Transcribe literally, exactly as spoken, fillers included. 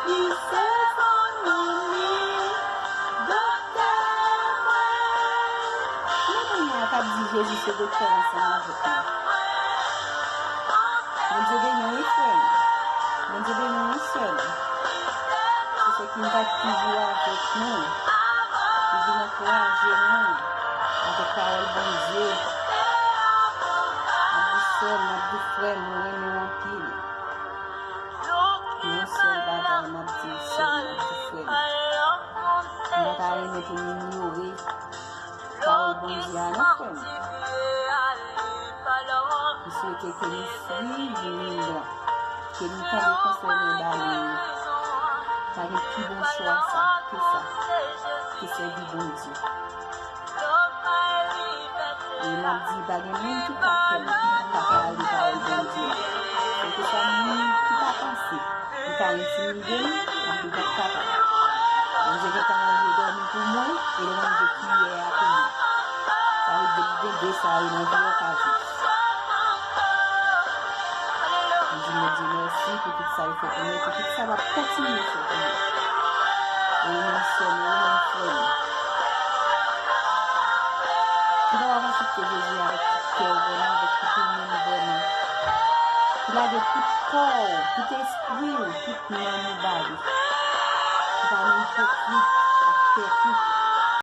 Li se fanmi doktè mwen. Ki moun nan k ap di Jezi se doktè ansanm avèk nou? Bondye beni w, wi, frè m. Bondye beni w, wi, sè m. Se sa ki vin toujou avèk nou. Li vin ankouraje nou avèk pawòl Bondye. M ap di sè m, m ap di frè m, mwen renmen w anpil. Yon sèl bagay m ap di w, sè m, m ap di frè m. M pa ta renmen pou n inyore pawòl Bondye a, non, frè m. M swete ke nou swiv liy la, ke nou tande konsèy mwen ba nou yo. Pa gen pi bon chwa sa, ke sa, ke sèvi Bondye. E m ap di, pa gen moun ki ka fè m pa pale pawòl Bondye a. Kèlkeswa moun ki ta panse li ka entimide m, m ap di, "W ap kapab." Bondye gentan ranje dòmi pou mwen, e l ranje kiyè a pou mwen. Sa vle di, gen de sa yo nan vi w ka viv. M di Bondye mèsi pou tout sa l fè pou mwen, pou tout sa l ap kontinye fè pou mwen. Ou menm sè m, ou menm frè m. Ou kapab aksepte Jezi avèk tout kè w vrèman, avèk tout ou menm vrèman. Ou lage tout kò w, tout espri w, tout nanm ou ba li. Ou pa nan ipokrit ak tèt ou.